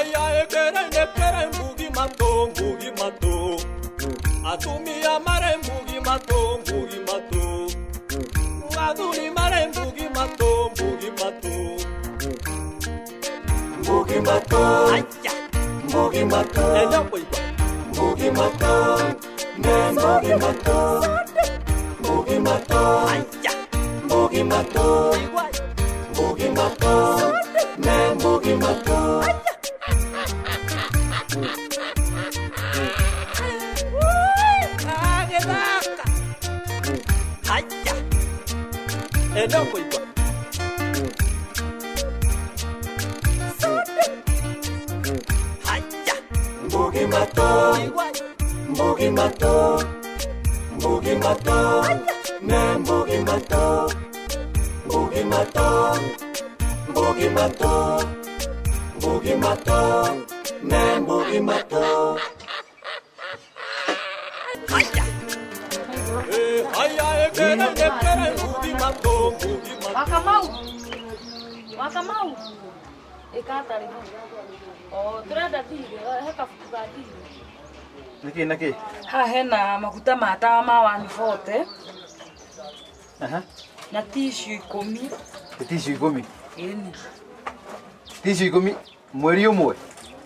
Haya ekere nekere mbugi mato mbugi mato. Atumia mare mbugi mato mbugi mato. Athuri mare mbugi mato mbugi mato. Mbugi mato. Aya. Mbugi mato. Enya kuigua. Mbugi mato. Ne mbugi mato. Mbugi mato. Aya. Mbugi mato. Mbugi mato. Ne mbugi mato. Agĩthaka. Aya. Enda kũigua. Aya. Mbugi mato. Mbugi mato. Mbugi mato. Ne mbugi mato. Mbugi mato. Mbugi mato. Mbugi mato. Ne mbugi mato. Aya. Eh, aya ekere nekere mbugi mato mbugi mato. Wakamau. Wakamau. Ĩka atarĩ ho. O tũrenda thirĩ, he kabuku ga thirĩ. Nĩkĩ na kĩ? Haha hena maguta ma tawa ma 140 Aha. na tissue 10. Tissue 10. Ĩni. Tissue 10 mweri ũmwe.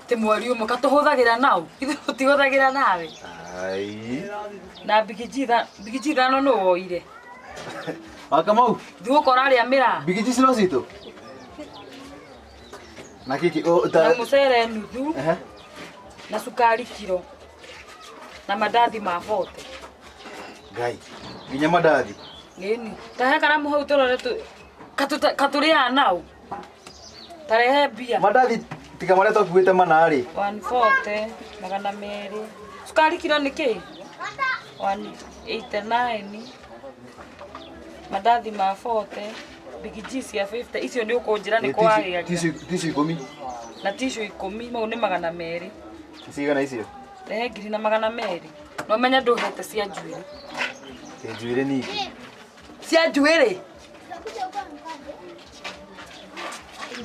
Ti mweri ũmwe katũhũthagĩra nau. Ithuĩ tũtihũthagĩra nawe. Ai. Na mbigiji 5 nũ woire. Wakamau, Thigũkora arĩa mĩraa. mbigiji cino citũ. Na kĩkĩ o Na ta mũcere nuthu Aha. na cukari kiro na mandathi ma 40. Ngai. Nginya mandathi. Ĩni. Ta he karamu hau tũrore katũrĩaga nau. Tarehe mbia. Mandathi tiga marĩa twakuĩte mana rĩ. 140 200. Cukari kiro nĩ kĩ? 189. Mandathi ma 40, mbigiji cia 50. Icio nĩ ũkũnjĩra nĩ kwagĩaria. Tissue 10. Na tissue 10 mau nĩ 200. Cigana icio? Rehe 1200. No menye ndũhete cia njuĩrĩ. Ĩ njuĩrĩ ningĩ. Cia njuĩrĩ?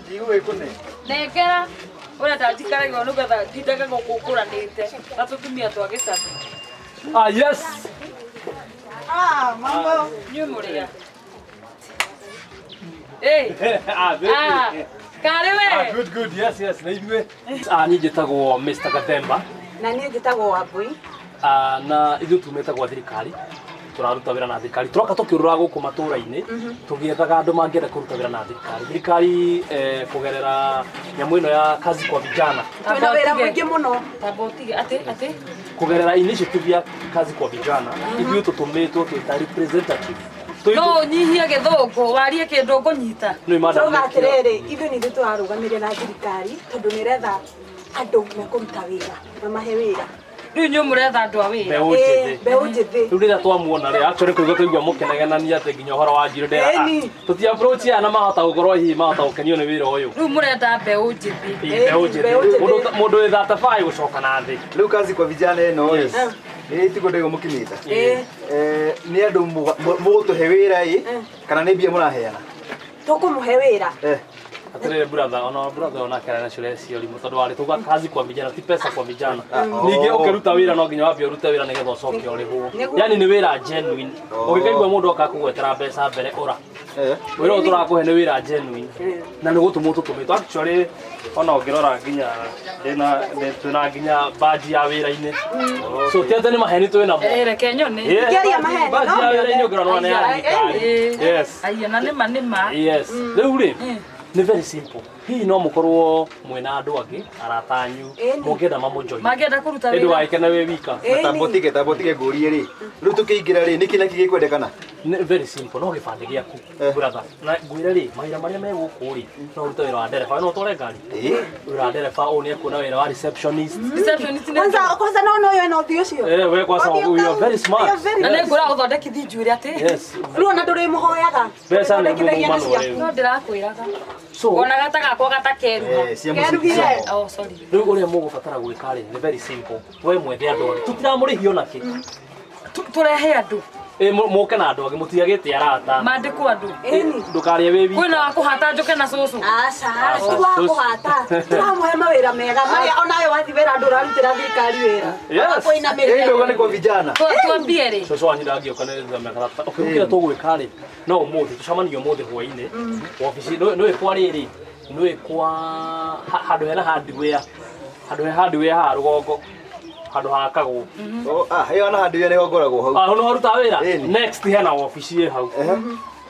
Ndigũgĩkũne. Nengera ũrĩa ndanjikaragĩrwo nĩgetha ndindage gũkũ ngũranĩte na tũtumia twa gĩcagi. Ah, yes. Ah, mambo. Inyuĩ mũrĩa. Ĩ. Ah, baby. Ah, karĩ Ah, we. good, good. Yes, yes. Na ithuĩ. Ah, niĩ njĩtagwo Mr. Gathemba. Na niĩ njĩtagwo Wambui. Ah, na ithuĩ tumĩte gwa thirikari tũraruta wĩra na thirikari tũroka tũkĩũrũra gũkũ matũra-inĩ tũgĩethaga andũ mangĩenda kũruta wĩra na thirikari thirikari kũgerera nyamũ ĩno ya kazi kwa vijana. Twĩna wĩra mũingĩ mũno. Tamba ũtige atĩ atĩ Kũgerera initiative ya kazi kwa vijana ithuĩ tũtũmĩtwo twĩ ta representative. No ũnyihie gĩthũngũ warie kĩndũ ngũnyita. Nĩ madam. Tũrauga atĩrĩrĩ, ithuĩ nĩ ithuĩ tũrarũgamĩrĩra na thirikari tondũ nĩ ĩretha andũ mekũruta wĩra, mamahe wĩra. Rĩu inyuĩ mũretha andũ a wĩra. Mbeũ Ĩĩ, njĩthĩ. mbeũ njĩthĩ. Rĩu rĩrĩa twamuona rĩ, actually kũigua tũigua mũkĩnegenania atĩ nginya ũhoro wa njirũ ndera Ĩni. tũti approach aya na mahota gũkorwo hihi mahota gũkenio nĩ wĩra ũyũ. Rĩu mũrenda mbeũ njĩthĩ. Ĩ, mbeũ njĩthĩ. Mbeũ njĩthĩ. Mũndũ wĩ 35 gũcoka na thĩ. Rĩu kazi kwa vijana ĩno rĩ. Yes. Ĩ tiguo ndaigua mũkĩmĩta. Ĩĩ. Nĩ andũ mũgũtũhe wĩra ĩ kana nĩ mbia mũraheana? Tũkũmũhe wĩra. Atĩrĩrĩ brother, ona brother onake arĩ na ciũria cia ũrimũ tondũ warĩ tuga kazi kwa vijana ti pesa kwa vijana. Ningĩ ũkĩruta wĩra no nginya wambe ũrute wĩra nĩgetha ũcoke ũrĩhwo. Nĩguo. Yani nĩ wĩra genuine. Ũngĩkaigua mũndũ oka kũgwetera mbeca mbere ũra. Wĩra ũyũ tũrakũhe nĩ wĩra genuine. Na nĩ gũtũmwo tũtũmĩtwo. Actually ona ũngĩrora nginya ndĩna twĩna nginya badge ya wĩra-inĩ. So ti atĩ nĩ maheni twĩ namo. Ĩ, reke nyone. Yeah. Ngĩaria maheni, Badge no ya wĩra-inĩ ũngĩrora nĩ ya thirikari. Ĩ. Yes. Aiya na nĩma nĩma. Yes. Rĩu rĩ, nĩ very simple. Hihi no mũkorwo mwĩna andũ angĩ arata anyu Ĩni. mũngĩenda mamũjoin. Mangĩenda kũruta Ĩ wĩra. ndũgagĩkene wĩ wika. Ĩni. Tambotige tambotige ngũrie rĩ. Rĩu tũkĩingĩra rĩ nĩkĩ na kĩ gĩkwendekana? Nĩ very simple no gĩbandĩ gĩaku brother. Na ngwĩre rĩ mawĩra marĩa me gũkũ rĩ no ũrute wĩra wa ndereba no ũtware ngari. Ĩ. Wĩra wa ndereba ũũ nĩ ekuona wĩra wa receptionist. Receptionist nĩ Kwanza kwanza no no ĩno ũthiũ ũcio. Eh, we kwanza Ũthiũ you are very smart. You are very Na nĩ ngũra ũthondekithie njuĩrĩ atĩ. Yes. Rĩu ona ndũrĩmũhoyaga. Mbeca nĩ Ũrĩthondekithagia na mũmano ciaku. rĩu. No ndĩrakwĩraga. So Wonaga ta gakwa gatakeruha. Cia mũciĩ. Keruhire. Oh, sorry. rĩu ũrĩa mũgũbatara gwĩka rĩ nĩ very simple. We mwethe andũ angĩ. Tũtiramũrĩhia ona kĩ. Tũrehe andũ. Ĩ mũke na andũ angĩ mũtigagĩte arata. Mandĩkwo andũ. Ĩni. Ndũkarĩe wĩ wika. Kwĩna wa kũhata njũke na cũcũ. Aca, ti wa kũhata. Tũramũhe mawĩra mega marĩa onawe wathiĩ wĩra andũ ũrarutĩra thirikari wĩra. Yes. Kũinamĩrĩra. Ĩ ndogo nĩ kwa vijana. Twambie rĩ. Cũcũ wanyu ndangĩũka nĩ thutha wa mĩaka 3. Okay, kĩrĩa tũgwĩka rĩ, no ũmũthĩ tũcemanie ũmũthĩ hwainĩ. Wabici nĩũĩ kwa rĩrĩ, nĩũĩ kwa handũ hena hardware. Handũ he hardware haha rũgongo. Handũ hakagwo. Oh, ah, ĩyo na handũ ĩrĩa nĩho ngoragwo hau. Ah, nĩ harutaga wĩra? Ĩni. Next hena wabici ĩ hau.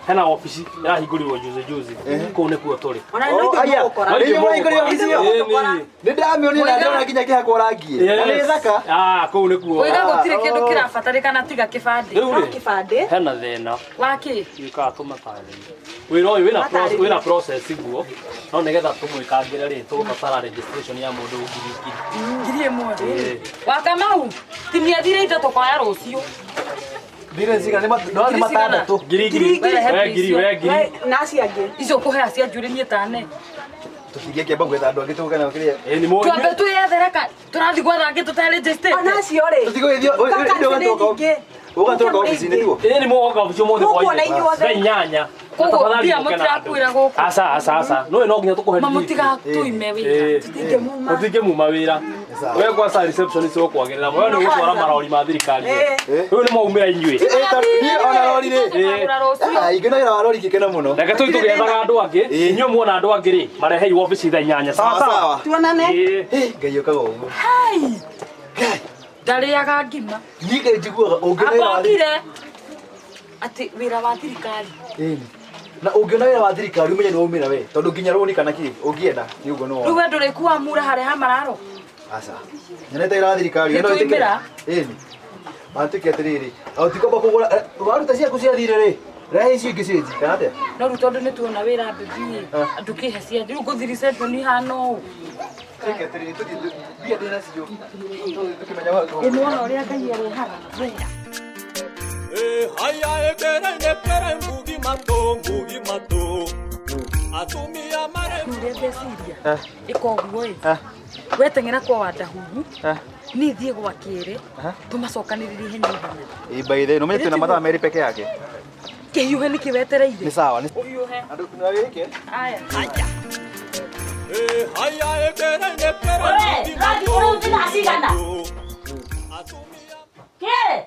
Hena wabici ĩrahingũrirwo juzi juzi. Kũu nĩkuo tũrĩ. Ona no Oh, ithuĩ aya. mũgũkora. No Nĩ inyuĩ mũrahingũrire wabici ĩyo? Ĩni. Nĩ ndamĩonire na ndĩrona nginya kĩhakwo rangi. Na nĩ thaka. Ah, kũu nĩkuo. Wĩga gũtirĩ kĩndũ oh. kĩrabatarĩkana tiga kĩbandĩ. Rĩu No rĩ, kĩbandĩ. hena thĩna. Wakĩ? Gĩũkaga tũmatarĩrie. Wĩra ũyũ wĩna Matarĩrie. wĩna process guo. No nĩgetha tũmwĩkangĩre rĩ, tũgũbatara registration ya mũndũ ngiri ngiri. 1000. Ĩĩ. Wa Kamau, tinia thirĩ ithatũ kwaya rũciũ. Thirĩ cigana nĩ ndona nĩ Ngiri cigana? matandatũ. Ngiri ngiri. Ngiri ngiri. We ngiri, we ngiri. We, na acio angĩ. Icio ũkũhe acio anjũrĩ niĩ tane. Tũtingĩkĩamba gwetha andũ angĩ tũgũke nao kĩrĩa. Ĩĩ nĩ mũ. Twambe twĩyethere ka tũrathiĩ gwetha angĩ tũtarĩnjĩstĩte. Ona acio rĩ. Tũtigũgĩthiĩ Vacancy nĩ nyingĩ. ũgatũka obici-inĩ tiguo? Ĩĩ nĩ mũgoka obici ũmũthĩ Mũkuona hwainĩ. inyuothe. Thaa inyanya. Koguo Tafadhali mbia mũke na andũ. mũtirakuĩra gũkũ. Aca, aca, aca. Nĩũĩ no nginya tũkũhe Ma rithiti. mũtigatũime wĩra. Ĩĩ. Tũtingĩmuma. Mũtingĩmuma wĩra. We kwanza receptionist ũkwagĩrĩra. We nĩ ũgũtwara marori ma thirikari. Ĩĩ. Rĩu nĩ mwaumĩra inyuĩ. Ĩ, ta- niĩ ona rori rĩ. Tũkagũra rũciũ. Ah, ingĩona wĩra wa rori ngĩkena mũno. Reke tũthiĩ tũgĩethaga andũ angĩ. Ĩĩ. Inyuĩ muona andũ angĩ rĩ, marehei wabici thaa inyanya. Sawa Sawa sawa. sawa. Tuonane. Ĩĩ. Ĩ, Ngai ũkaga ũguo. Hai! Ndarĩaga ngima. Niĩ Ngai njiguaga ũngĩona wĩra wa Ambokire atĩ wĩra wa thirikari. Ĩni. Na ũngĩona wĩra wa thirikari ũmenye nĩ waumĩra we tondũ nginya rũni kana kĩ ũngĩenda nĩ ũguo nĩ Rĩu wona. we ndũrĩkua mura harĩa ha mararo. Aca. Nyonete wĩra wa thirikari. Nĩ no wĩtĩkĩre. twaumĩra. Ĩni. Matuĩke atĩrĩrĩ, ũtikwamba kũgũra waruta ciaku cia thirĩ rĩ, rehe icio ingĩ cĩnji kana atĩa? No rĩu tondũ nĩ tuona wĩra mbĩbĩ ndũkĩhe cia rĩu ngũthi reception ihana ũũ. Tuĩke atĩrĩrĩ, tũthiĩ mbia ndĩ nacio. Tũkĩmenya wa Ĩ nĩwona ũrĩa Ngai arehaga. Haya ekere nekere ngugi mato ngugi mato atumia mare Rĩu ũrĩa ndeciria ĩka ũguo ĩ weteng'era kwa Wandahuhu niĩ thiĩ gwa kĩrĩ tũmacokanĩrĩrie ihenya ihenya. Ĩ by the way, no menye twĩna mathaa merĩ peke yake. Kĩhiũhe nĩkĩ wetereire? Nĩ sawa. Nĩ Ũhiũhe. andũ nĩ wĩke. Aya. haya ekere nekere Wewe, ngugi ragi mato ũrauthi thaa cigana? atumia Kĩrĩ?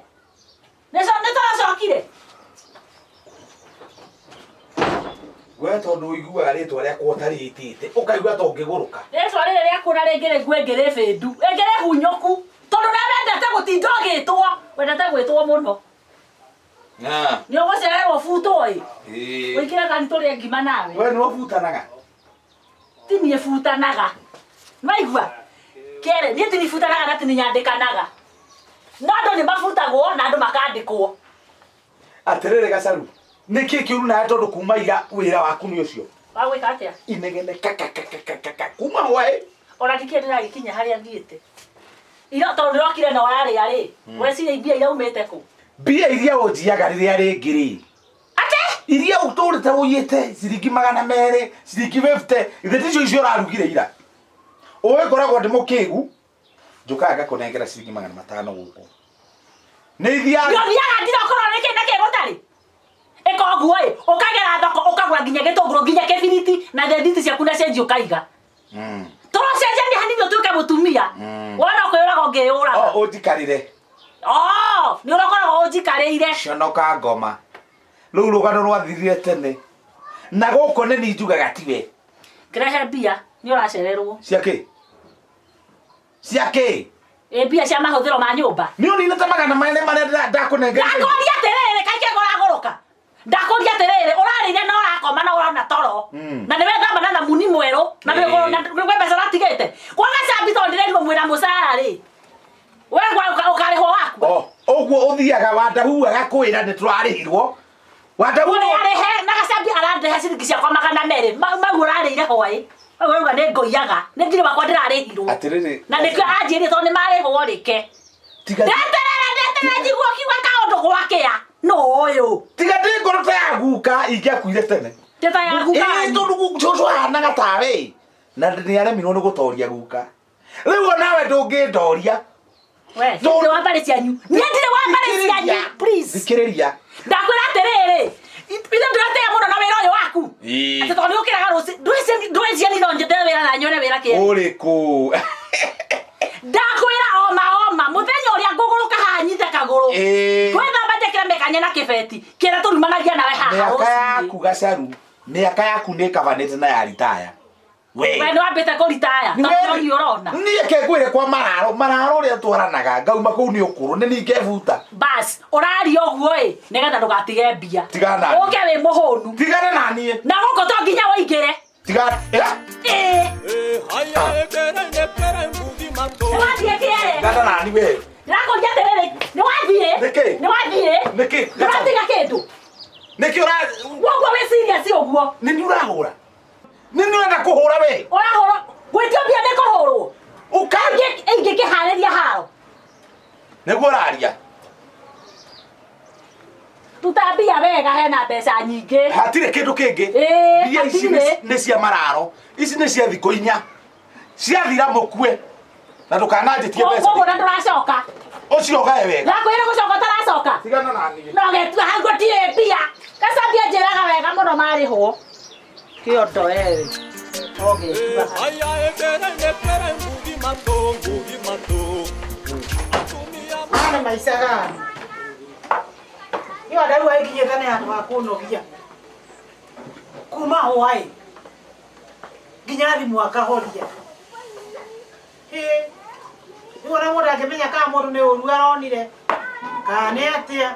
Nĩ tũracokire? We tondũ ũiguaga rĩtwa rĩakwa ũtarĩtĩte ũkaigua ta ũngĩgũrũka. Rĩtwa rĩrĩ rĩaku na rĩngĩ rĩngue ĩngĩrĩ bĩndu, ĩngĩrĩ hunyũku. Tondũ na wendete gũtinda ũgĩtwo, wendete gwĩtwo mũno. Nĩ ũgũcererwo butwo ĩ. Ũingĩre ndani tũrĩe ngima nawe. We nĩwe ũbutanaga. Ti niĩ butanaga. Nĩwaigua? Kĩrĩ, niĩ ti niĩ butanaga na ti niĩ nyandĩkanaga. No andũ nĩ mabutagwo na andũ makandĩkwo. Atĩrĩrĩ Gacaru, nĩkĩ kĩũru nawe tondũ kuma ira wĩra waku nĩ ũcio? Wa gwĩka atĩa? Inegene kakakakakaka kuma hwaĩ. Ona ndikĩrĩ ndĩragĩkinya harĩa thiĩte. Ira tondũ ndĩrokire na ũrarĩa rĩ, weciria mbia iraumĩte kũ? Mbia iria ũnjiaga rĩrĩa rĩngĩ rĩ. Atĩ? Iria ũtũrĩte ũiyĩte ciringi 200, ciringi 50, ithe ticio icio ũrarugire ira. Ũĩ ngoragwo ndĩ mũkĩgu, njũkaga ngakũnengera ciringi 500 gũkũ. Nĩ ithiaga Ndiothiaga ndirakorwo nĩkĩ nakĩ gũtarĩ. Ĩka ũguo ĩ, ũkagera thoko ũkagũra nginya gĩtũngũrũ nginya kĩbiriti na thenditi ciaku na cenji ũkaiga. Tũrocenjania hanini ũtuĩke mũtumia. Wona ũkwĩyũraga ũngĩyũraga. O ũnjikarĩre. Oo, nĩ ũrakoragwo ũnjikarĩire. Conoka ngoma. Rũu rũgano rwathirire tene. Na gũkũ nĩ niĩ njugaga tiwe. Kĩrehe mbia, nĩ ũracererwo. Cia kĩ? Cia kĩ? Ĩ mbia cia mahũthĩro ma nyũmba. Nĩ ũninĩte 400 marĩa ndakũnengereire. Ndakũria atĩrĩrĩ, kaĩ kĩgũragũrũka. Ndakũria atĩrĩrĩ, ũrarĩire na ũrakoma na ũrona toro. Na nĩ wethamba na thamuni mwerũ, na nĩ kwĩ mbeca ũratigĩte. Kwa gacambi tondũ ndĩrerirwo mwĩna mũcara rĩ. We ũkarĩhwo waku. O, ũguo ũthiaga Wandahu agakwĩra nĩ tũrarĩhirwo. Wandahu Ũrĩa arĩhe na gacambi arandehe ciringi ciakwa 200 mau ũrarĩire hwaĩ. Mau ũrauga nĩ ngũiyaga. Nĩ ndirĩ wakwa ndĩrarĩhirwo. Atĩrĩrĩ. Na nĩkĩo anjĩrire tondũ nĩ marĩhwo rĩke. Tiga Ndeterera ndeterera njiguo kiuga kaũndũ gwakĩa. Nũ ũyũ? tiga ndĩ ngoro ta ya guka ingĩakuire tene. Teta ya guka. Ĩĩ tondũ cũcũ ahanaga tawe. Na nĩ aremirwo nĩ gũtoria guka. Rĩu onawe ndũngĩndoria. We, ndirĩ wa mbarĩ cianyu. Niĩ ndirĩ wa mbarĩ cianyu. Please. Thikĩrĩria. Ndakwĩra atĩrĩrĩ, ithe ndũratĩĩa mũno na wĩra ũyũ waku. Ĩĩ. Atĩ tondũ nĩũkĩraga rũci, ndũĩ ciani no njende wĩra na nyone wĩra kĩerĩ. Ũrĩkũ? Ndakwĩra oma oma, mũthenya ũrĩa ngũgũrũka haha nyite kagũrũ. Ĩĩ. Ngwĩthamba njĩkĩre mĩkanye na kĩbeti, kĩrĩa tũrumanagia nawe haha Mĩaka rũcinĩ. yaku gacaru, mĩaka yaku nĩ ĩkabanĩte na ya ritaya. We. We nĩwambĩte kũritaya, tondũ no ũrona. Niĩ ke ngwĩre kwa mararo, mararo ũrĩa twaranaga, ngauma kũu nĩ ũkũrũ, nĩ niĩ ngebuta. Bas, ũraria ũguo ĩ, nĩgetha ndũgatige mbia. Tigana na niĩ. Ũke wĩ mũhũnu. Tigana na niĩ. Na gũkũ to nginya ũingĩre. Tigana. Eh? Ĩĩ. Haya ngugi matũ. Nĩwathiĩ kĩere. Tigana na niĩ we. Ndĩrakũria atĩrĩrĩ, nĩwathiĩ? Nĩkĩ? Nĩwathiĩ? Nĩkĩ? Ndũratiga kĩndũ. Nĩkĩ ũra Woguo wĩ serious ũguo. Nĩ niĩ ũrahũra? Nĩ niĩ ũrenda kũhũra we? Ũrahũra, gwĩtio mbia nĩ kũhũrwo. Ũka Ingĩkĩharĩria haro. Nĩguo ũraria. Ruta mbia wega hena mbeca nyingĩ. Hatirĩ kĩndũ kĩngĩ. Ĩĩ, Mbia ici hatirĩ. nĩ cia mararo. Ici nĩ cia thikũ inya. Ciathira mũkue. Na ndũkananjĩtie mbeca. Koguo na ndũracoka. Ũcio ũgae wega. Ndakwĩra gũcoka ũtaracoka. Tigana na niĩ. No getua hau gũtirĩ mbia. Gacambia njĩraga wega mũno marĩhwo. Kĩondo wewe. Ogetua hau. Haya ekere ngugi matũ, ngugi matũ. Atumia Maya nĩ maica gani? Niĩ wandarua ĩkinyĩte nĩ handũ ha kũnogia. Kuma hwaĩ nginya thimũ akahoria. Hĩ, rĩu ona mũndũ angĩmenya kana mũndũ nĩ ũru aronire kana nĩ atĩa.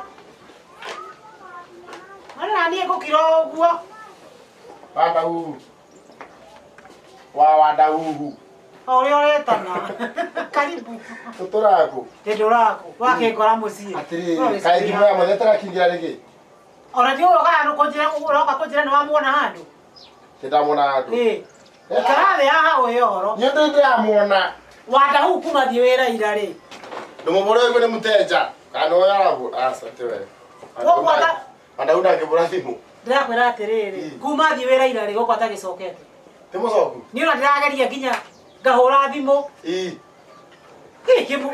Ona na niĩ ngũkira o ũguo. Wadahuhu. Wa wadahuhu. O ũrĩa ũretana. Karibu. Tũtũraku. Ndĩndũraku. Wakĩngora mũciĩ. Atĩrĩrĩ, kaĩ thimũ ya mũthee ĩtarakinyĩra rĩngĩ? Ona ndiũĩ ũroka kũnjĩra ũroka kũnjĩra nĩ wamuona handũ. Ndĩndamwona handũ. Ĩĩ. Ikara thĩ haha ũhe ũhoro. Niĩ ndĩ ndĩramuona. Wandahuhu kuma thiĩ wĩra ira rĩ. Ndũmũbũre ũguo nĩ mũtenja. Kana nĩwe arabũ? Aca tiwe. Koguo ata Wandahu ndangĩbũra thimũ. ndĩrakwĩra atĩrĩrĩ, kuma thiĩ wĩra ira rĩ gũkũ atagĩcokete. Ti mũcoku? Niĩ ona ndĩrageria nginya ngahũra thimũ. Ĩĩ. Gĩkĩ mũ.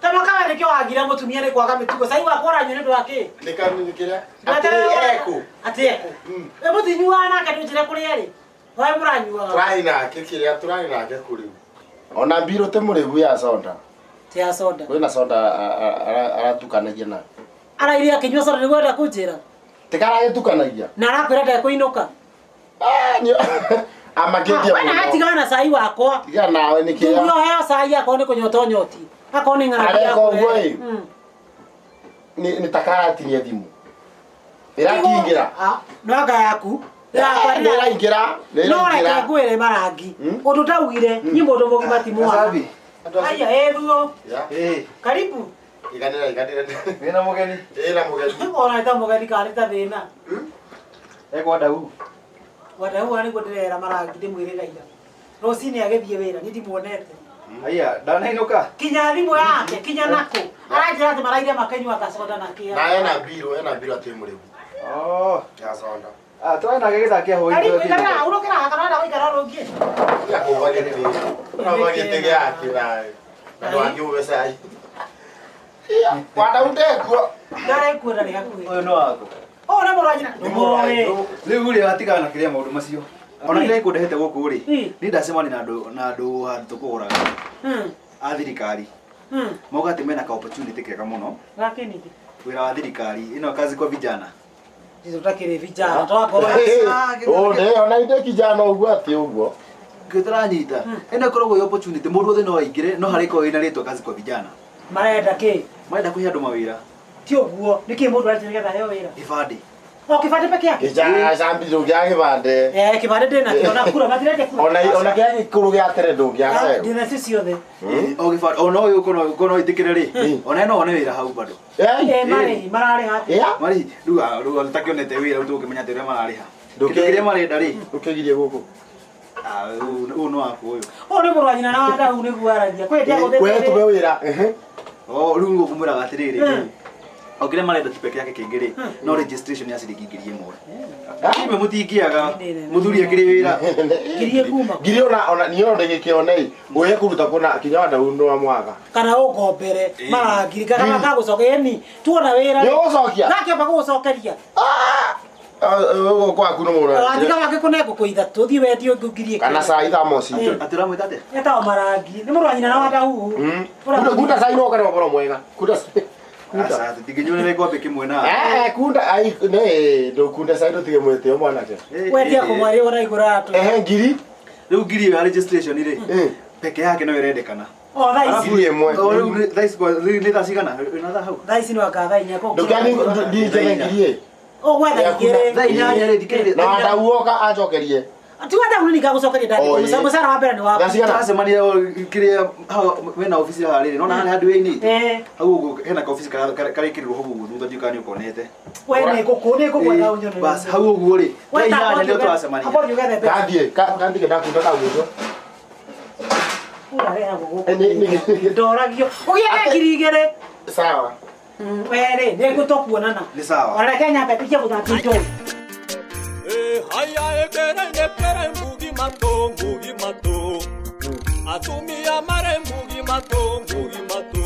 Ta makawa nĩkĩo wagira mũtumia nĩ kwaga mĩtugo. Cai wakwa ũranyua nĩ ũndũ wa kĩ? Nĩ kanini kĩrĩa? Atĩrĩ ekũ. Atĩ ekũ. Ĩ mũtinyuaga nake ndũnjĩre kũrĩa rĩ. Waĩ mũranyuaga. Tũrarĩ nake kĩrĩa tũrarĩ nake kũrĩu. Ona mbirũ ti mũrĩhu ya soda. Ti ya soda. Kwĩna soda aratukanagia nayo. Araire akĩnyua soda nĩguo enda kũnjĩra. Tikaragĩtukanagia. Na arakwĩra ndekũinũka. Ah, nĩ amakĩtie Wena hatigana na cai wakwa. Tigana nawe nĩ Tuge kĩa. ũheo cai akorwo nĩ kũnyota ũnyoti. Akorwo nĩ ng'aragu Areka ũguo yakũrehe. ĩ. Nĩ ta karatinia thimũ. Ĩrakĩingĩra. No anga yaku. Yakwa Nĩ ĩraingĩra. Nĩ No reke ĩraingĩra. ngwĩre marangi. Ũndũ ndaugire niĩ mũndũ mũgima ti mwana. Aya ĩ thuo. Ĩĩ. Karibu. Iganĩra iganĩra. Wĩna mũgeni. Ĩna mũgeni. Ona ta mũgeni kana nĩ ta thĩna. Ekwa Dahu. Wandahu nĩguo ndĩrera marangi ndĩmwĩrĩra ira. Rũcinĩ agĩthiĩ wĩra niĩ ndimuonete. Aya, ndanainũka. Kinya thimũ yake, kinya nakũ. Aranjĩra atĩ maraire makĩnyua gacoda na kĩa. Na ena mbirũ, ena mbirũ atĩ mũrĩhu. Oh. Ya soda. Ah, tũrarĩ nake gĩthaa kĩa hwaĩ-inĩ Karibu tũgĩthiĩ ikara, nyũmba. urũkĩra haha kana ũrenda gũikara ũrũngiĩ. Ya kũba gĩtĩ. Ũraba gĩtĩ gĩake nawe. Na ndwangĩũbe cai. Wandahu ndekuo. Ndarĩ kuo ndarĩ hakuhĩ. Ũyũ nĩ waku. Ũyũ nĩ mũrũ wa nyina. Ndũmũĩ. Rĩu rĩ watigana na kĩrĩa maũndũ macio. Ona kĩrĩa gĩkũndehete gũkũ rĩ, niĩ ndacemania na andũ na andũ handũ tũkũgũraga a thirikari. Mauga atĩ mena ka opportunity kega mũno Gakĩnĩkĩ? wĩra wa thirikari ĩno kazi kwa vijana. Ithuĩ tũtakĩrĩ vijana twakorwo. Ũ nĩ ona inde kijana ũguo atĩ ũguo. Ngĩtũranyita. Ĩno ĩkoragwo ĩ opportunity mũndũ wothe no aingĩre no harĩ ĩkoragwo ĩna rĩtwa kazi kwa vijana. Marenda kĩ? Marenda kũhe andũ mawĩra. Ti ũguo. Nĩkĩ mũndũ aretio nĩgetha aheo wĩra? Ibandĩ. O kĩbandĩ peke yake? Kijana cambi ndũngĩaga kĩbandĩ. Eh, kĩbandĩ ndĩ nakĩo na kura matirendia kura. Ona ona kĩrĩa gĩkũrũ gĩa tene ndũngĩaheo. Ndĩ nacio ciothe. O gĩbandĩ ona ũyũ kono ĩtĩkĩre rĩ, ona no one wĩra hau bado. Eh, marĩhi mararĩha atĩa? Marĩhi rĩu rĩu tũtakĩonete wĩra rĩu tũgũkĩmenya atĩ ũrĩa mararĩha. Kĩndũ kĩrĩa marenda rĩ, Ũkĩgirie gũkũ. ah, ũyũ nĩ waku ũyũ. Ũyũ nĩ mũrũ wa nyina na Wandahu nĩguo aragia. Kwĩ hĩndĩ We agũthĩte tũbe wĩra. Oh, rĩu ngũkũmwĩraga atĩrĩrĩ, O kĩrĩa marenda tu peke yake kĩngĩ rĩ, no registration ya ciringi 1000. Imwe mũtingĩaga, mũthuri akĩrĩ wĩra. Ngiri ĩkuma kũ? Ngiri ona ona niĩ ona ndĩgĩkĩone ũye kũruta kũna kinya wa ndau nĩ wa mwaka. Kana ũngombere marangiri kana gagũcokia ĩni tuona wĩra. Nĩ ũgũcokia? Gakĩamba gũgũcokeria. Gũkũ kwaku nĩ mũno. Watiga wake kũne ngũkũ ithatũ ũthiĩ wendie ũngĩ ngiri Kana ĩkũmi. cai thamoci. Atĩ ũramwĩta atĩa? Etagwo marangi. Nĩ mũrũ wa nyina na wa Ndahuhu. Kunda kunda cai no kana ũhoro mwega. Kunda kunda. Aca, tũtingĩnyuanĩra gĩkombe kĩmwe na. Eh kunda ai ne ndũkunda cai ndũtige mwĩtĩo mwanake. Wendia kũmwarĩ ũraigũra atũ. Ehe ngiri. Rĩu ngiri ĩyo ya registration rĩ, peke yake no ĩrendekana. O thaa ici. Ngiri ĩmwe. O rĩu thaa ici rĩu nĩ thaa cigana? Wĩna thaa hau? Thaa ici no anga thaa inya. Ndũkani ndinjege ngiri ĩ. Ũgwetha igĩrĩ. Thaa inyanya rĩ, thikĩrĩria. Na wandau oka anjokerie. Ti wandau nĩ ningagũcokeria Oh, ndandĩko. ĩ. Mũcara wa mbere nĩ waku. Thaa cigana? Tũracemania kĩrĩa hau wĩna obici haha rĩrĩ, nona harĩa handũ wĩinĩ? Eh. Hau ũguo hena kaobici karekĩrĩrwo hau ũguo thutha ndiũĩ kana nĩ ũkonete. We nĩ ngũkũ nĩ ngũgwetha ũnyone. Bas, hau ũguo rĩ, thaa inyanya nĩrĩo tũracemania. Amba ũthiĩ ũgethe mbeca. Ngathiĩ kandige ndakunda kagũthwo. Ũrarehagwo gũkũ. Eh, Ndoragio. Ũgĩethe 2000. Sawa. We rĩ, nĩ ngũtũkuonana. Nĩ sawa. Ona reke nyambe ndikie gũthambia indo. Haya ekere nekere mbugi mato mbugi mato atumia mare mbugi mato mbugi mato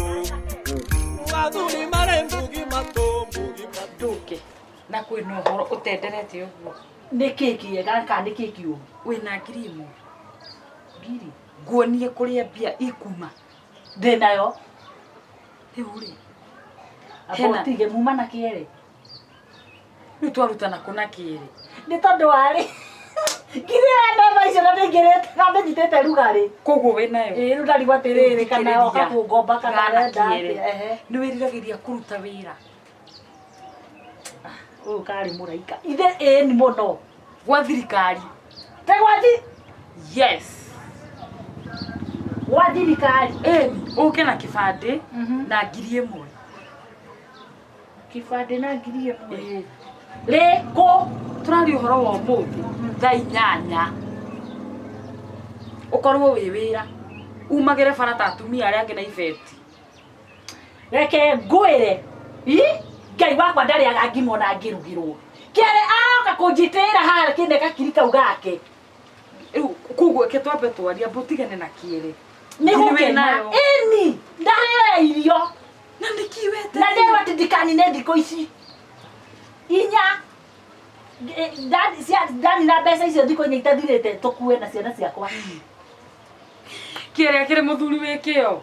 athuri mare mbugi mato mbugi mato Nduke na kwĩna ũhoro ũtenderete ũguo. Nĩ kĩ kĩega kana nĩ kĩ kĩũru? Wĩna 1000. Ngiri. Nguonie kũrĩa mbia ikuma. Ndĩ nayo. Rĩu rĩ, Amba ũtige muma na kĩere. Rĩu twarutana kũ na kĩere? Nĩ tondũ warĩ ngiri ĩyo namba icio na ndĩingĩrĩte na ndĩnyitĩte rugarĩ. Koguo wĩnayo? Ĩĩ rĩu ndarigwo atĩrĩrĩ kana oka kũngomba kana Gana arenda kĩere. atĩa. Ehe. Nĩ wĩriragĩria kũruta wĩra? Ũyũ karĩ mũraika. Ithe ĩni mũno. Gwa thirikari. Te gwa thi? Yes. Gwa thirikari. Ĩni, ũke na kĩbandĩ na 1000. Kĩbandĩ na 1000. Rĩ kũ? Tũraria ũhoro wa ũmũthĩ thaa inyanya. Ũkorwo wĩ wĩra. Umagĩre bara ta atumia arĩa angĩ na ibeti. Reke ngwĩre. Ii? Ngai wakwa ndarĩaga ngima ona ngĩrugĩrwo. Kĩere aroka kũnjitĩrĩra haha kĩne gakiri kau gake. Rĩu koguo reke twambe twarie amba ũtigane na kĩere. Nĩ Ngiri gũkena. wĩnayo. Ĩni, ndaheo irio. Na nĩkĩ wetereire? Na ndĩrwo atĩ ndikanine thikũ ici. Inya. Ndanina mbeca icio thikũ inya itathirĩte tũkue na ciana ciakwa. Kĩere akĩrĩ mũthuri wĩ kĩo.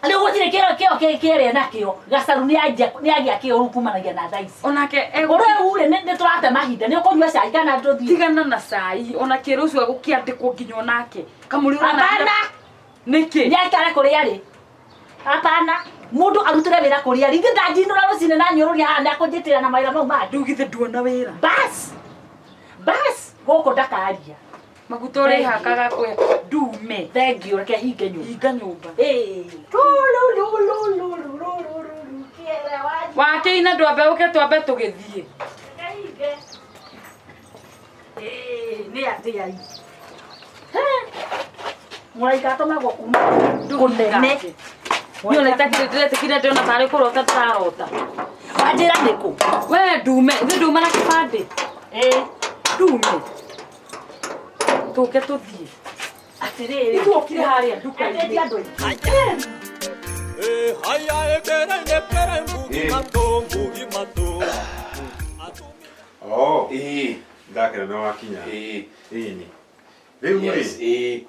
Rĩu gũtirĩ kĩo kĩo kĩere nakĩo. Gacaru nĩ agĩa kĩo rĩu kumanagia na thaa ici. Onake Rĩu rĩ nĩ tũrate mahinda nĩ ũkũnyua cai kana tũthiĩ? Tigana na cai ona kĩere ũcio egũkĩandĩkwo nginya onake. Kamũrĩ ũrona Hapana. Nĩkĩ? Nĩ aikare kũrĩa rĩ. Hapana. Mũndũ arutĩre wĩra kũrĩa rĩ. Ithe ndanjinũra rũcinĩ na nyũrũria haha nĩ akũnjĩtĩra na mawĩra mau mangĩ. Rĩu githĩ nduona wĩra? Bas. Bas. Gũkũ ndakaria. Maguta ũrĩhakaga kwĩ ndume. Thengiũ reke hinge nyũmba. Hinga nyũmba. Ĩĩ. Rũrũrũrũrũrũrũrũ, kĩere wa Wakĩina ndwambe ũke twambe tũgĩthiĩ. Reke hinge. Ĩĩ, nĩ atĩa i. Mũraika atũmagwo kuma kũnene. Niĩ ona itakĩrĩ ndĩretĩkire ndĩrona tarĩ kũrota ndĩrarota. Wanjĩra nĩkũ? We ndume, ithuĩ nduma na kĩbandĩ. Ĩĩ. Ndume. Tũke tũthiĩ. Atĩrĩrĩ. Ithuĩ okire harĩa nduka-inĩ. Enderia andũ aingĩ. Haya ekere nekere mbugi mato mbugi mato Oh. Ĩĩ. Ndakena nĩ wakinya. Ĩĩ. Ĩni. Rĩu Yes, rĩ. ĩĩ.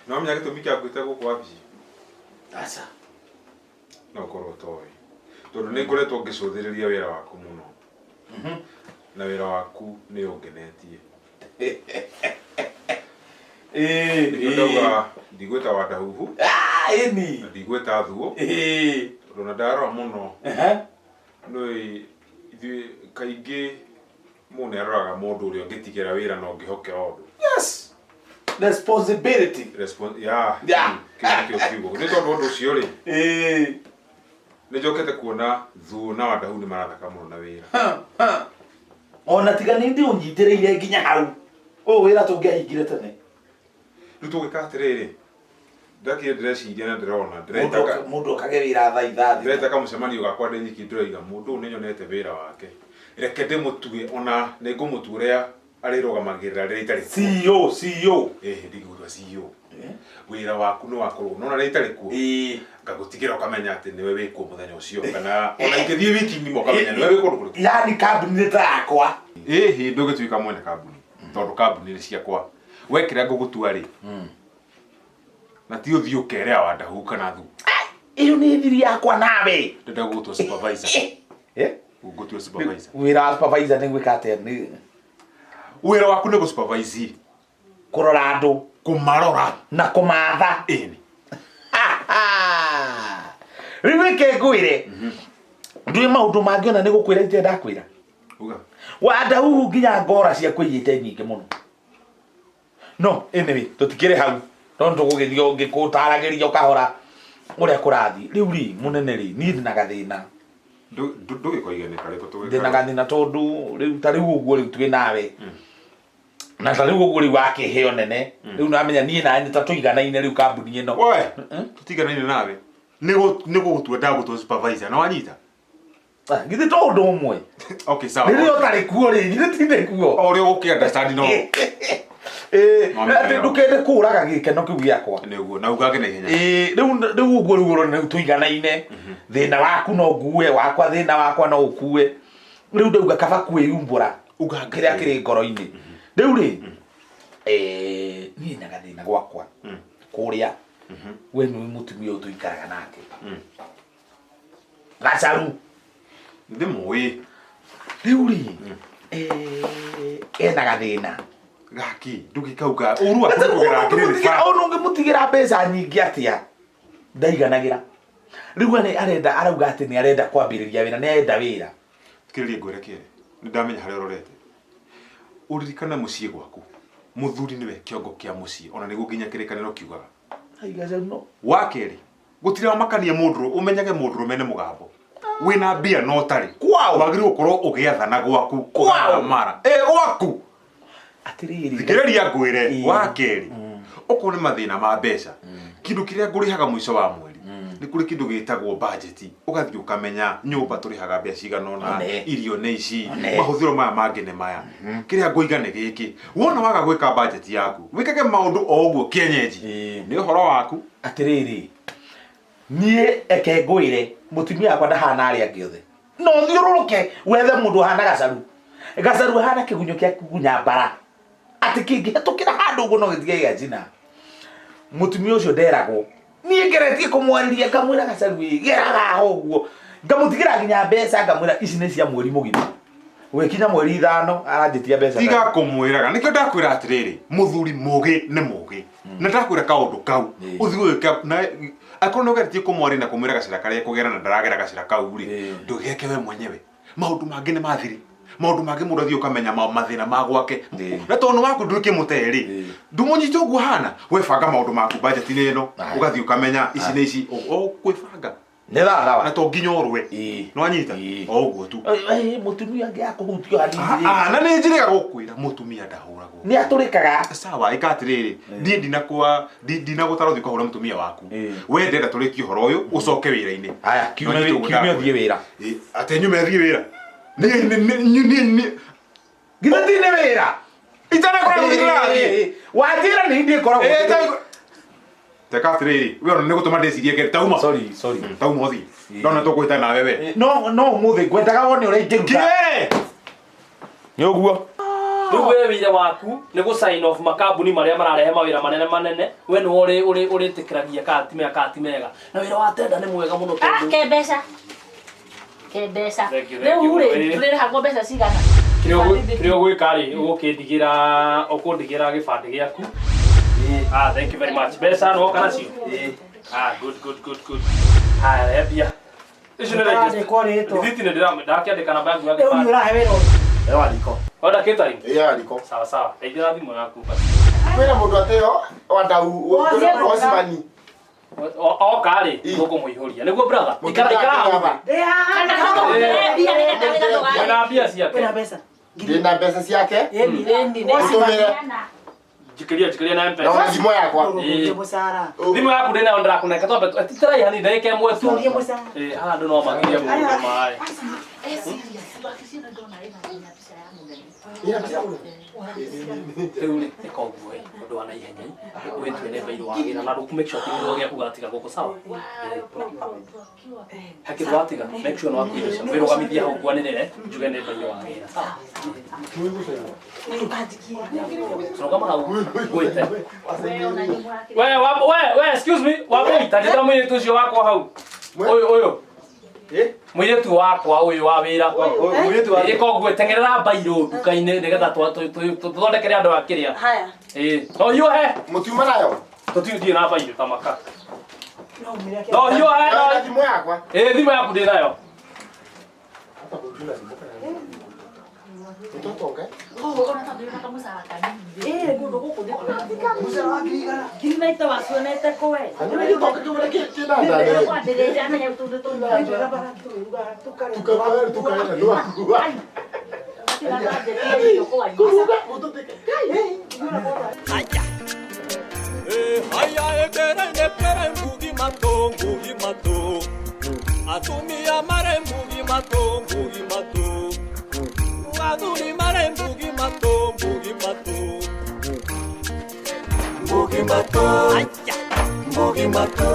No menya gĩtũmi kĩa ngwĩte gũkũ wabici? Aca. No ũkorwo ũtoĩ. Tondũ nĩ ngoretwo ngĩcũthĩrĩria wĩra waku mũno. Na wĩra waku nĩ ũngenetie. Ĩĩ. Nĩkĩo ndauga ndigwĩta Wandahuhu. Ah, ĩni. Na ndigwĩta Thuo. Ĩĩ. Tondũ ona ndarora mũno. Ehe. Nĩũĩ ithuĩ kaingĩ mũndũ nĩ aroraga mũndũ ũrĩa ũngĩtigĩra wĩra na ũngĩhokera ũndũ. Yes. Responsibility. Yeah. Yeah. Kĩu nĩkĩo kiugo. Nĩ tondũ ũndũ ũcio rĩ. Ĩĩ. Nĩ njokete kuona Thuo na Wandahu nĩ marathaka mũno na wĩra. Ona tiga nĩ ndĩ ũnyitĩrĩire nginya hau. Ũyũ wĩra tũngĩahingire tene. Rĩu tũgwĩka atĩrĩrĩ. Ndakire ndĩreciria na ndĩrona Mũndũ okage wĩra thaa ithaa. Ndĩreta kamũcemanio gakwa ndĩ nyiki ndĩroiga mũndũ ũyũ nĩnyonete wĩra wake. Reke ndĩmũtue ona nĩngũmũtua ũrĩa arĩrũgamagĩrĩra rĩrĩa itarĩ kuo. CEO, CEO. Ĩĩ ndingĩgũtua CEO. Wĩra waku nĩ wakorwo nona rĩrĩa itarĩ kuo. Ngagũtigĩra ũkamenya atĩ nĩwe wĩ kuo mũthenya ũcio kana ona ingĩthiĩ wiki ng'ima ũkamenya nĩwe wĩ kũndũ kũrĩkũ. Yani kambuni nĩ ta yakwa. Ĩhĩ ndũgĩtuĩka mwene kambuni tondũ kambuni nĩ ciakwa. We kĩrĩa ngũgũtua rĩ na ti ũthiĩ ũkere awandahu kana thu. Ĩyo nĩ thiri yakwa nawe. Ndĩrenda gũgũtua supervisor. Eh? Ngũgũtua supervisor. Wĩra wa supervisor nĩ gwĩka atĩa? Nĩ Wĩra waku nĩ gũ-supervise. Kũrora andũ. Kũmarora. Na kũmatha. Ĩni. Rĩu reke ngwĩre. Ndũĩ maũndũ mangĩ ona nĩ gũkwĩra itarĩ ndakwĩra. Uga. Wandahuhu nginya ngora ciaku aiyĩte nyingĩ mũno. No anyway, tũtikĩrĩ hau. No nĩtũgũgĩthiĩ ngĩkũtaragĩria ũkahora ũrĩa kũrathiĩ. Rĩu rĩ, mũnene rĩ, niĩ ndĩna gathĩna. Ndũgĩkoige nĩ karĩkũ tũgĩka. Ndĩna gathĩna tondũ rĩu ta rĩu ũguo rĩu twĩ nawe. Na ta rĩu ũguo rĩu wakĩheo nene. Rĩu namenya niĩ nawe nĩ ta tũiganaine rĩu kambuni ĩno. Oe, tũtiganaine nawe. Nĩ gũgũtua ndagũtua supervisor, na wanyita? Githĩ to ũndũ ũmwe. Okay, sawa. Rĩrĩa ũtarĩ kuo rĩ, githĩ ti ndĩ kuo. O ũrĩa ũgũkĩ understand no. Atĩ ndũkende kũraga gĩkeno kĩu gĩakwa. Nĩguo, na ugange na ihenya. Ĩĩ, rĩu rĩu ũguo rĩu ũrona rĩu tũiganaine. Thĩna waku no ngue, wakwa thĩna wakwa no ũkue. Rĩu ndauga kaba kwĩumbũra kĩrĩa kĩrĩ ngoro-inĩ. Rĩu rĩ, niĩ na gathĩna gwakwa kũrĩa we nĩwe mũtumia ũyũ tũikaraga nake. Gacaru. Ndĩmũĩ. Rĩu rĩ, ena gathĩna. Gaki, ndũgĩkauga ũru waku nĩ kũgera ngirĩ ba. Ona ũngĩmũtigĩra mbeca nyingĩ atĩa, ndaiganagĩra. Rĩu arenda arauga atĩ nĩ arenda kwambĩrĩria wĩra, nĩ arenda wĩra. Thikĩrĩria ngwĩre kĩrĩ, nĩ ndamenya harĩa ũrorete. Ũririkane mũciĩ gwaku, mũthuri nĩwe kĩongo kĩa mũciĩ, ona nĩguo nginya kĩrĩkanĩro kiugaga. Ai, Gacaru no. Wa kerĩ, gũtiramakania mũndũ, ũmenyage mũndũrũme nĩ mũgambo. Wĩna mbia no ũtarĩ. Kwao. Wagĩrĩirwo gũkorwo ũgĩathana gwaku. Kwao. Mara. Ĩ gwaku. Atĩrĩrĩ. Thikĩrĩria ngwĩre, wa kerĩ, okorwo nĩ mathĩna ma mbeca, kĩndũ kĩrĩa ngũrĩhaga mũico wa mweri, nĩ kũrĩ kĩndũ gĩtagwo budget. Ũgathiĩ ũkamenya nyũmba tũrĩhaga mbeca cigana ũna, irio nĩ ici, mahũthĩro maya mangĩ nĩ maya. Kĩrĩa ngũiga nĩ gĩkĩ. Wona waga gwĩka budget yaku, wĩkage maũndũ o ũguo kienyeji. Nĩ ũhoro waku. Atĩrĩrĩ, niĩ eke ngwĩre, mũtumia wakwa ndahana arĩa angĩ othe. No ũthiũrũrũke wethe mũndũ ũhana Gacaru. Gacaru ahana kĩgunyũ kĩa kũgunya mbara. Atĩ kĩngĩhetũkĩra handũ ũguo no gĩtige gĩgacina. Mũtumia ũcio nderagwo. Niĩ ngeretie kũmwarĩria ngamwĩra Gacaru ĩ, geraga haha ũguo. Ngamũtigĩra nginya mbeca ngamwĩra ici nĩ cia mweri mũgima. Gwĩkinya mweri ithano aranjĩtia mbeca. Tiga kũmwĩraga nĩkĩo ndakwĩra atĩrĩrĩ mũthuri mũgĩ nĩ mũgĩ na ndakwĩra kaũndũ kau ũthiĩ ũgĩke na akorwo nĩ ũgeretie kũmwaria na kũmwĩra gacĩra karĩa ekũgera na ndaragera gacĩra kau rĩ ndũgeke we mwenyewe maũndũ mangĩ nĩ mathiri maũndũ mangĩ mũndũ athiĩ ũkamenya mathĩna ma gwake na tondũ nĩ waku ndũkĩmũte rĩ ndũmũnyite ũguo hana we banga maũndũ maku budget-inĩ ĩno ũgathiĩ ũkamenya ici nĩ ici ũkwĩbanga Nĩ thathawa. Na to nginya ũrũe. Nĩ wanyita? O ũguo tu. Mũtumia angĩaga kũhutio hanini. Na nĩ njĩrĩga gũkwĩra mũtumia ndahũragwo. Nĩ atũrĩkaga. Sawa, ĩka atĩrĩrĩ. Niĩ ndinakwa ndinagũtara ũthiĩ ũkahũra mũtumia waku. We ndĩrenda tũrĩkie ũhoro ũyũ ũcoke wĩra-inĩ. Haya, kiume ũthiĩ wĩra. Atĩ nyume thiĩ wĩra. Niĩ niĩ Githĩ ti nĩ wĩra? Itanakora gũthiĩ ndĩrathiĩ. Wanjĩra nĩ ndĩ ngoragwo. Teka atĩrĩrĩ, we ona nĩ gũtũma ndĩcirie kerĩ. Tauma. Sorry, sorry. Tauma ũthiĩ. Ndona tũkwĩta nawe we. No no ũmũthĩ ngwendaga wone ũrĩa ingĩruta. Kĩĩ? Nĩ ũguo. Rĩu we wĩra waku nĩ gũ sign off makambuni marĩa mararehe mawĩra manene manene, we nĩwe ũrĩ ũrĩtĩkĩragia kana ti mega kana ti mega. Na wĩra wa tenda nĩ mwega mũno tondũ Ke mbeca. Ke mbeca. Thank you, thank Rĩu you. rĩ, tũrĩrĩhagwo mbeca cigana? Kĩrĩa ũgwĩka rĩ, ũgũkĩndigĩra ũkũndigĩra gĩbandĩ gĩaku. Ah, thank you very much. Mbeca nĩ woka nacio? Ah, good, good, good, good. Haya, rehe mbia. Icio nĩ Ndandĩkwo rĩtwa. Rithiti nĩ ndĩra ndakĩandĩka namba yaku ya Rĩu nĩ gĩbandĩ. ũrahe wĩra ũyũ. Ĩyo riko. Order catering? Ĩyo riko. Sawa sawa. Ndeithia thimũ yaku basi. Kwĩna mũndũ atĩyo wandau Osmani. Oka rĩ, tũkũmũihũria. Nĩguo brother, ikara ikara hau. Kana tũkũmũhe mbia nĩgetha wĩra ndũgathiĩ. Wĩna mbia ciake. Wĩna mbeca. Ndĩna mbeca ciake. Ĩni. Ũtũmĩre. Njikĩria njikĩria na M-Pesa. Na thimũ yakwa. Ĩĩ. Mũcara. Thimũ yaku ndĩ nayo ndĩrakũneka twambe titirai hanini ndagĩka ĩmwe tu. Tũrie mũcara. Ĩĩ haha andũ no magirie mũndũ maĩ. Rĩu rĩ ĩka ũguo ĩ ũndũ wa naihenya wĩtue nĩ bairũ wagĩra na ndũkũ make sure atĩ kĩndũ gĩaku gatiga gũkũ sawa. He kĩndũ watiga make sure nĩ wakuua indo ciaku wĩrũgamithie hau ngwanĩrĩre njuge nĩ bairũ wagĩra sawa. Rũgama hau ngwĩte. We we we excuse me wamũita njĩta mũirĩtu ũcio wakwa hau. Ũyũ ũyũ. Mũirĩtu wakwa ũyũ wa wĩra. Mũirĩtu wa Ĩka ũguo teng'erera mbairũ nduka-inĩ nĩgetha tũthondekere andũ a kĩrĩa. Haya. Ĩĩ. No hiũhe. Mũtiuma nayo. Tũtiũthiĩ na mbairũ ta maka. No hiũhe. Na thimũ yakwa. Ĩĩ thimũ yaku ndĩ nayo. Ngiri na ita wacionete kũ we? Haya ekere nekere ngugi mato ngugi mato atumia mare ngugi mato ngugi mato athuri mare ngugi mato ngugi mato ngugi mato ngugi mato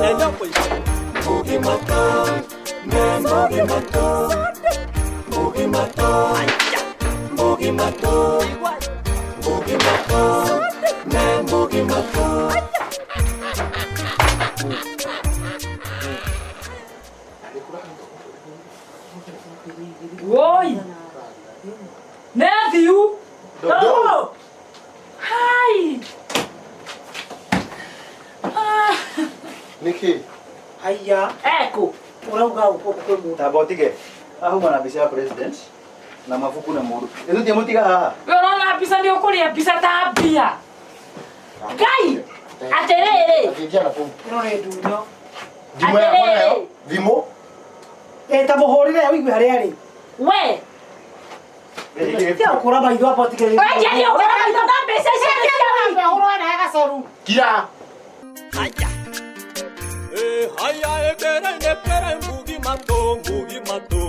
ngugi mato ngugi mato ngugi mato ngugi mato ngugi mato ngugi mato. Woi! Nephew! Dodo! Hi! Niki. Haya. Eko. Urauga uko kwĩ mũndũ. Tamba ũtige. Ahuma na mbica ya president na mabuku na mũndũ. Ithuĩ mũtiga haha. We ũrona mbica nĩ ũkũrĩa mbica ta mbia. Ngai! Atĩrĩrĩ. Ĩno nĩ ndunyo. Thimũ yakwa nayo. Thimũ. Ĩ ta mũhũrĩre ũigue harĩa arĩ. We! Tia ũkũra maitho apa ũtige. We ndia ũkũra maitho na mbeca icio nĩ cia wiki. Ũrũe nawe gacoru. Kira. Haya ekere nekere ngugi mato ngugi mato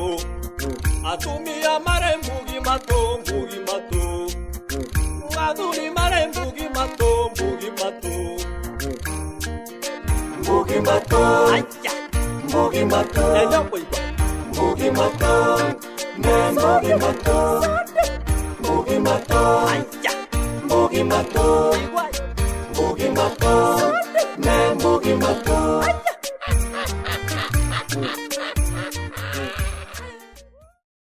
atumia mare ngugi mato ngugi mato athuri mare ngugi mato ngugi mato ngugi mato ngugi mato ngugi mato ngugi mato ngugi mato ngugi mato ngugi mato ngugi mato.